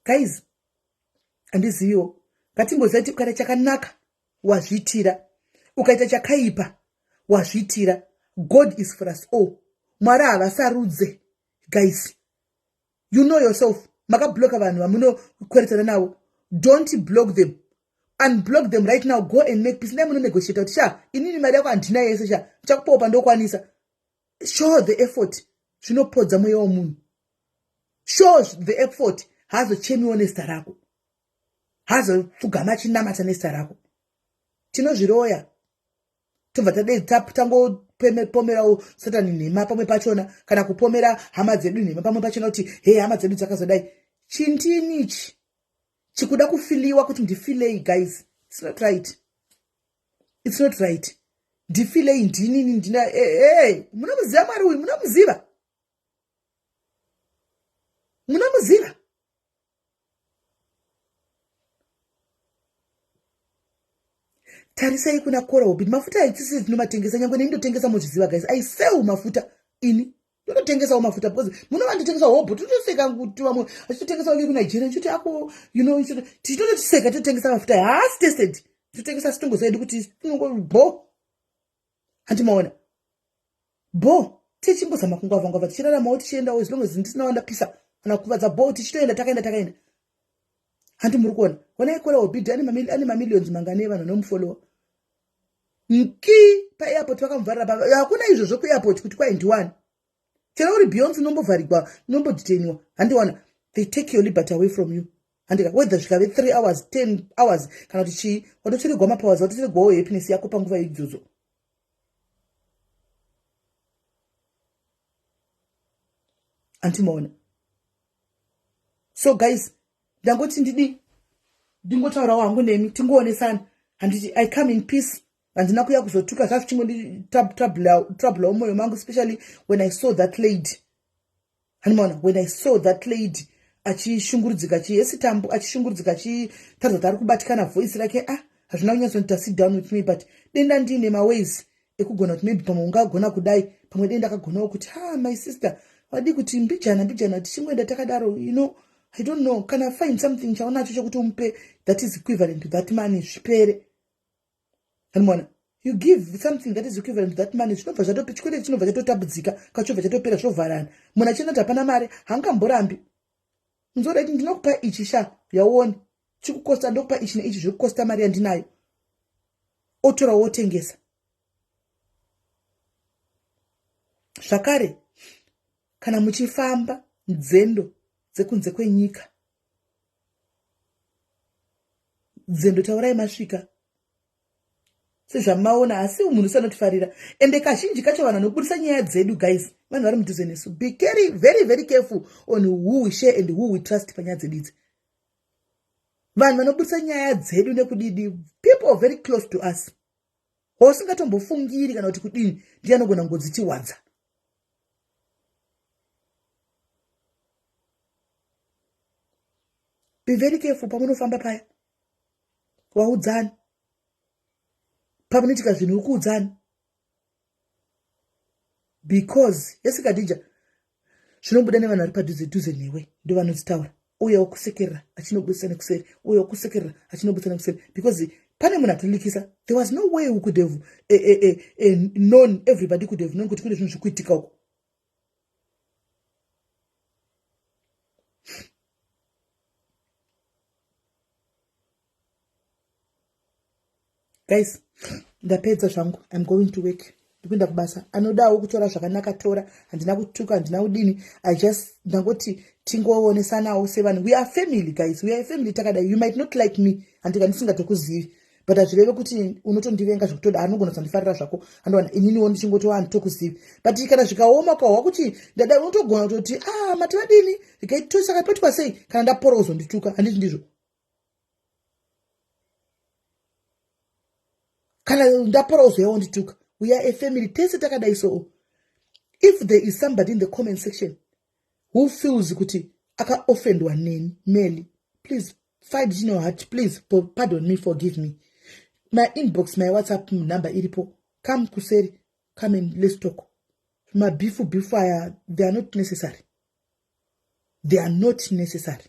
Guys, handiziviwo. Ngatimboziva kuti ukaita chakanaka wazviitira, ukaita chakaipa wazviitira. God is for us all. Mwari havasarudze. Guys, you know yourself, makabloka vanhu vamunokweretana navo. Don't block them, unblock them right now. Go and make peace. Ndai munonegotiata kuti, sha, inini mari yako handina yese, sha, ndichakupawo pandokwanisa. Show the effort. Zvinopodza mweya womunhu. Show the effort. Haazochemiwo nezita rako, haazopfugama achinamata nezita rako. Tinozviroya, tobva tadei tangopomerawo Satani nhema pamwe pachona, kana kupomera hama dzedu nhema pamwe pachona, kuti hei, hama dzedu dzakazodai. Chindini ichi chikuda kufiliwa kuti ndifilei? Guys, it's not right, it's not right. Ndifilei ndinini ndina. Hey, hey, munomuziva Mwari uyu? Munomuziva? Munomuziva? Tarisai kuna Coral Bit. Mafuta aitisi tinomatengesa, nyange neni ndotengesa. Mozviziva guys, I sell mafuta. Ini ndototengesawo mafuta because munova ndotengesa hobho. Totoseka kuti vamwe vachitotengesa vake kuNigeria, chiti ako tichitotoseka. Tototengesa mafuta, haasi tested. Totengesa, sitongoziva edu kuti tinongo bo. Handimaona bo. Tichimbozama kungwavha ngwavha, tichiraramawo, tichiendawo, as long as ndisina wandapisa kana kuvadza bo. Tichitoenda, takaenda, takaenda. Handi muri kuona? Honai Coral Obidi, ane mamillions mangani evanhu anomufollowa? Nki paairport vakamuvharira. Hakuna izvozvo kuairport kuti kwai ndiwani. Chero uri Beyonce, unombovharigwa, unombodetainiwa. Handiwana, they take your liberty away from you. Handika whether zvikave 3 hours, 10 hours, kana kuti chii, watotorerwa mapowers, watotorerwawo happiness yako panguva idzodzo. Antimaona. So guys, ndangoti ndidi ndingotaurawo hangu nemi, tingoonesana. Handiti I come in peace? Handina kuya kuzotuka. Zvazvichingonditroublerawo mwoyo mangu, especially when I saw that lady. Handimaona, when I saw that lady achishungurudzika, chiesitambo achishungurudzika, achitaridza kuti ari kubatikana, voice rake, ah, hazvina kunyatsonita sit down with me. But denda ndiine maways ekugona kuti maybe pamwe ungagona kudai, pamwe dei ndakagonawo kuti, ha, my sister, wadi kuti mbijana mbijana, tichingoenda takadaro. I don't know, kana find something chaunacho chekuti umupe that is equivalent to that money, zvipere. Andimaona, you give something that is equivalent to that money, zvinobva zvatope chikwereti, chinobva chatotambudzika, kachobva chatopera, zvovharana. Munhu achienda kuti hapana mari, haangamborambi. Nzorati ndinokupa ichi, sha, yauone chikukosta, ndokupa ichi neichi, zvekukosta mari yandinayo. Otora, wotengesa. Zvakare, kana muchifamba nzendo dzekunze kwenyika, dzendo taurai masvika. Sezvamaona, asi munhu usanotifarira. Ende kazhinji kacho vanhu vanobudisa nyaya dzedu, guys, vanhu vari mudhuze nesu. Be very, very, very careful on who we share and who we trust panyaya dzedu idzi. Vanhu vanobudisa nyaya dzedu nekudidi, people very close to us, wausingatombofungiri kana kuti kudini, ndiye anogona kungodzitiwadza. Be very careful pamunofamba paya, waudzani pamunoitika zvinhu, uri kuudzani, because yesikadija zvinobuda nevanhu vari padhuze dhuze newe ndo vanodzitaura. Uye wokusekerera achinobudisa nekuseri, uye wokusekerera achinobudisa nekuseri, because pane munhu atolikisa. There was no way we could have known, everybody could have known kuti kune zvinhu zvikuitika uko. Guys, ndapedza zvangu. I'm going to work, ndikuenda kubasa. Anodawo kutora zvakanaka, tora. Handina kutuka, handina kudini. I just ndangoti tingoonesanawo sevanhu. We are family, guys, we are family. Takadai, you might not like me, handika ndisingatokuzivi, but hazvireve kuti unotondivenga zvekutoda. Anogona kusandifarira zvako, andowana ininiwo ndichingotova handitokuzivi, but kana zvikaoma ukahwa kuti ndada, unotogona kutoti, "Ah, mati vadini?" Saka potwa sei kana ndapora kuzondituka? Handiti ndizvo? Kana ndapora uzouya wondituka. We are a family tese takadai. So if there is somebody in the comment section who feels kuti akaoffendwa neni, Meli, please find it in your heart, please pardon me, forgive me. My inbox, my WhatsApp number iripo. Come kuseri, come and let's talk. Mabhifu bhifu aya, they are not necessary, they are not necessary.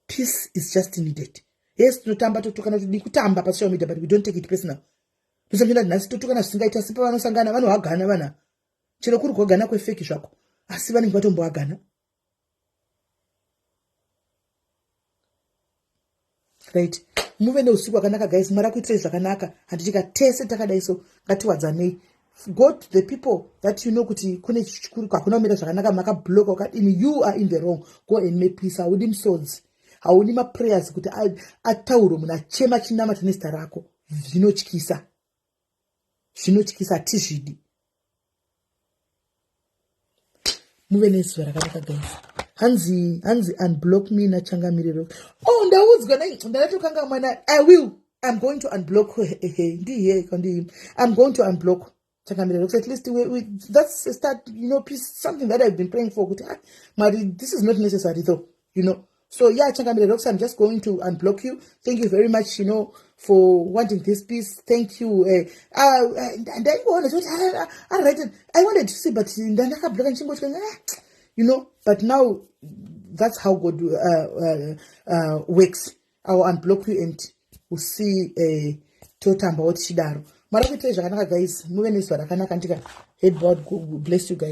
Peace is just needed. Yes, tinotamba, totukana, todii, kutamba pasocial media, but we don't take it personal. Tosamchenda nhasi totukana zvisingaiti, asi pavanosangana vanohagana vana, chero kuri kuhagana kwefake zvako, asi vanenge vatombohagana. Right, muve neusiku hwakanaka, guys. Mwari akuitirai zvakanaka. Handitika tese takadai, so ngatiwadzanei. Go to the people that you know kuti kune chikuru, hakuna kumira zvakanaka, makabloka, wakadini, you are in the wrong, go and make peace. Haudi musodzi, haudi maprayers kuti ataurwe, munhu achema chinamata nezita rako. Zvinotyisa, zvinotyisa, hatizvidi. Muve nezuva rakanaka, guys. Hanzi, hanzi unblock me nachangamiriro. Oh, ndaudzwa, ndandatokanga mwana. I will, I'm going to unblock. Ndiye ndi, I'm going to unblock Changamiriro. At least that's a start, peace, something that I've been praying for, kuti, ah, Mwari, this is not necessary though. So yeah, Changamire Rox, I'm just going to unblock you. Thank you very much for wanting this peace. Thank you. Ndaingoona kuti I I wanted to see, but ndandakabloka ndichingoti, but now that's how God works. I will unblock you and we'll see. Totambawo tichidaro. Mwari kuitirai zvakanaka, guys. Muve nezuva rakanaka. Ndika head board. Bless you guys.